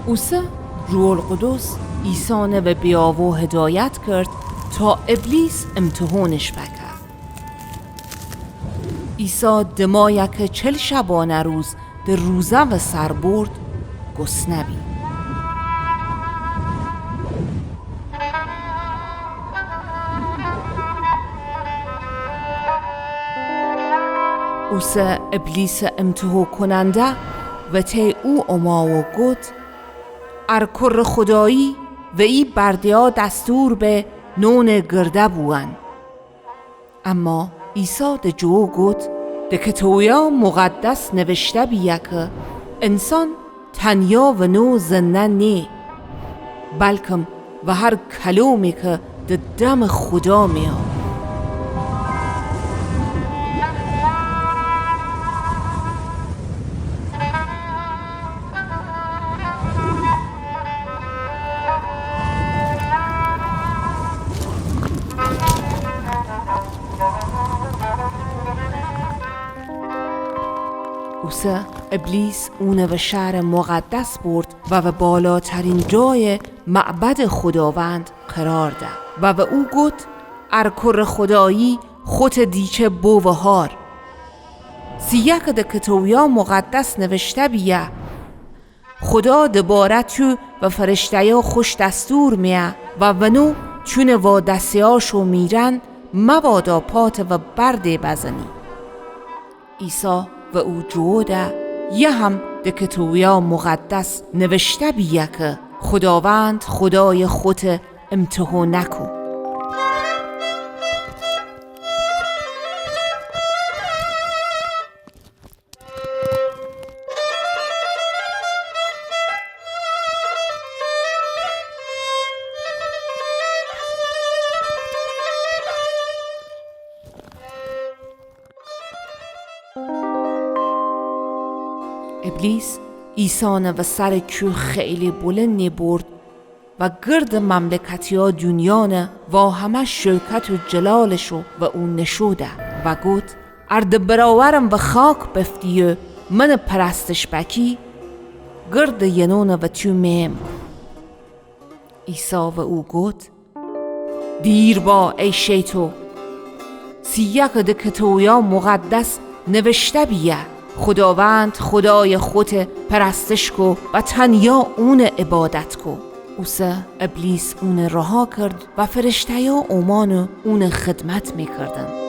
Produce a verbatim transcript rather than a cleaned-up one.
اوسه روح‌القدس عیسی‌نه و بیاوو هدایت کرد تا ابلیس امتحانش بکه. عیسی دمایا که چل شبانه روز د روزه و سر برد، گسنه بی. اوسه ابلیس امتحان کننده وتئ او اوما و گوت: ار کر خدایی، وی بردیا دستور به نون گرده بوون. اما عیسی د جوو گوت: د کتویا مقدس نوشته بیه که انسان تنیا و نو زنده نیه، بلکم و هر کلومی که د دم خدا میه. اوسه ابلیس اونه و شهر مقدس برد و و بالاترین جای معبد خداوند قرار ده و و او گوت: ار کر خدایی، خوت دیچه بو و هار. سیه که د کتویا مقدس نوشته بیه: خدا دباره تو و فرشته‌یا خوش دستور میه و ونو چون وا دسیاشو میرن، مبادا پات و بردی بزنی. عیسی و او جوو ده: یه هم د کتویا مقدس نوشته بیه که خداوند خدای خوت امتحان نکو. ابلیس عیسی‌نه و سر کوه خیلی بلندی برد و گرد مملکتیا دونیانه وا همه شوکت و جلالشو و او نشو ده و گوت: ار د برابرم و خاک بفتی و من پرستش بکی، گرد ینونو و تو میم کو. عیسی و او گوت: دیر با ای شیطو، سیه که د کتویا مقدس نوشته بیه: خداوند خدای خوت پرستش کو و تنیا اون عبادت کو. اوسه ابلیس اون رها کرد و فرشته‌یا اومان و اون خدمت می‌کردن.